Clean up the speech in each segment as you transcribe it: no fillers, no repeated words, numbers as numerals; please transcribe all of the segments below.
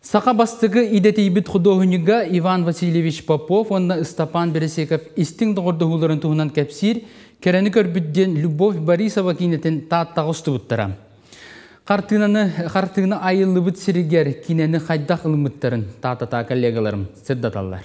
Саха бастакы идэтийбит худуоһунньуга Иван Васильевич Попов уонна Ыстапаан Бэрэсиэкэп истиҥ доҕордоһууларын туһунан кэпсиир «Кэрэни көрбүт» диэн Любовь Борисова киинэтин Тааттаҕа устубуттара. Хартыынаны, хартыына айыллыбыт сиригэр киинэни хайдах ылыммыттарын Таатата коллегаларым сырдаталлар.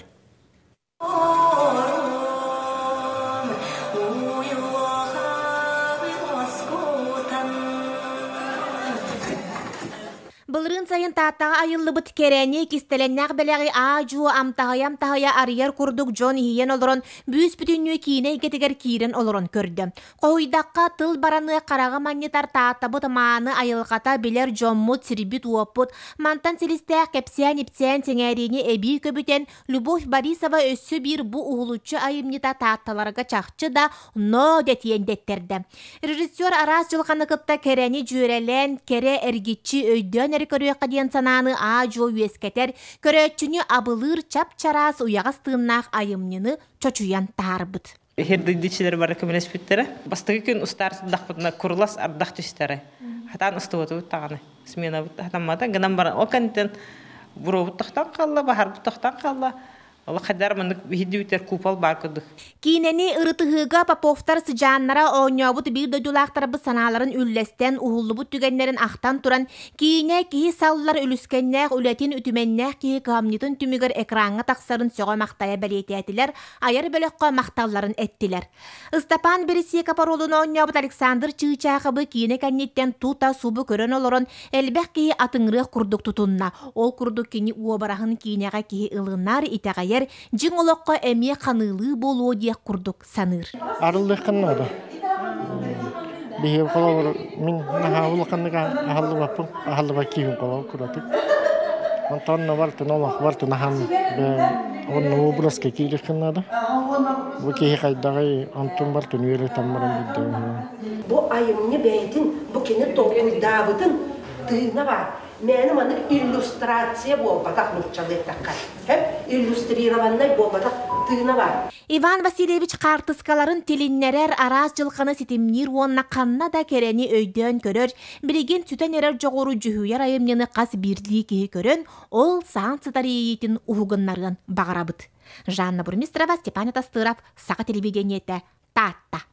Былырыын сайын Тааттаҕа айыллыбыт кэрэни, кистэлэннээх бэлэҕи аа-дьуо амтаһыйа-амтаһыйа арыйар курдук дьон иһийэн олорон, бүүс-бүтүннүү киинэ эйгэтигэр киирэн олорон көрдө. Хоһуйдахха, тыл бараныа хараҕы манньытар Тааттабыт мааны айылҕата, билэр дьоммут, сирбит-уоппут, мантан силистээх кэпсээн-ипсээн сэҥээриини эбии көбүтэн, Любовь Борисова өссө биир бу уһулуччу айымньыта Таатталарга чахчы да ноо дэтиэн дэттэрдэ. Режиссер араас дьылҕаны кытта кэрэни дьүөрэлээн, кэрэ эргиччи өйдөөн эрэ көрүөххэ диэн санааны аа-дьуо үөскэтэр, көрөөччүнү абылыыр чап-чараас уйаҕас тыыннаах айымньыны чочуйан таһаарбыт. Иһирдийдичилэр бары көмөлөспүттэрэ. Бастакы күн устаар сырдахпытына курулас ардах түстэрэ. Хатаан устубатыбыт даҕаны. Сменабыт хатаммата. Гынан баран ол кэнниттэн буруобут тохтон хаалла, баһарбыт тохтон хаалла. Ол хайдар маннык биһидибитер купол баар курдук. Киинэни ырытыһыыга Поповтар сыдьааннара оонньообут биир дойдулаахтарбыт санааларын үллэстэн, уһуллубут түгэннэрин ахтан туран, киинэ киһи саллар үлүскэннээх үлэтин үтүмэннээх киһи кыһамньытын түмүгэр экраҥҥа тахсарын сөҕө-махтайа бэлиэтээтилэр, айар бөлөххө махталларын эттилэр. Ыстапаан Бересиэкэп оруолун оонньообут Александр Чыычаахабы киинэ кэнниттэн тута субу көрөн олорон элбэх киһи атыҥырыах курдук тутунна. Ол курдук кини уобараһын киинэҕэ киһи ылынар, итэҕэйэр, дьиҥ олоххо эмиэ ханыылыы буолуо диэх курдук саныыр. Арыллыаххын наада. Биһиги холобур мин наһаа улаханнык аһаллыбаппын, аһаллыбат киһим холобур куратык. Онтон бартын олох бартын аһан онно образка киириэххин наада. Бу киһи хайдаҕый онтун бартын үөрэтэн баран билдэҕим. Бу айымньы бэйэтин, бу кини толкуйдаабытын тыына баар. Мээнэ маннык иллюстрация буолбатах нууччалыы эттэххэ. Иллюстрированнай буолбатах тыына баар. Иван Васильевич хаартыскаларын тилиннэрэр, араас дьылҕаны ситимниир уонна ханна да кэрэни өйдөөн көрөр, билигин сүтэн эрэр дьоҕуру дьүһүйэр айымньыны хас биирдии киһи көрөн, ол саан сытар иэйиитин уһугуннарыан баҕарабыт. Жанна Бурмистрова, Степан Атастыров, Саха телевидениетэ, Таатта.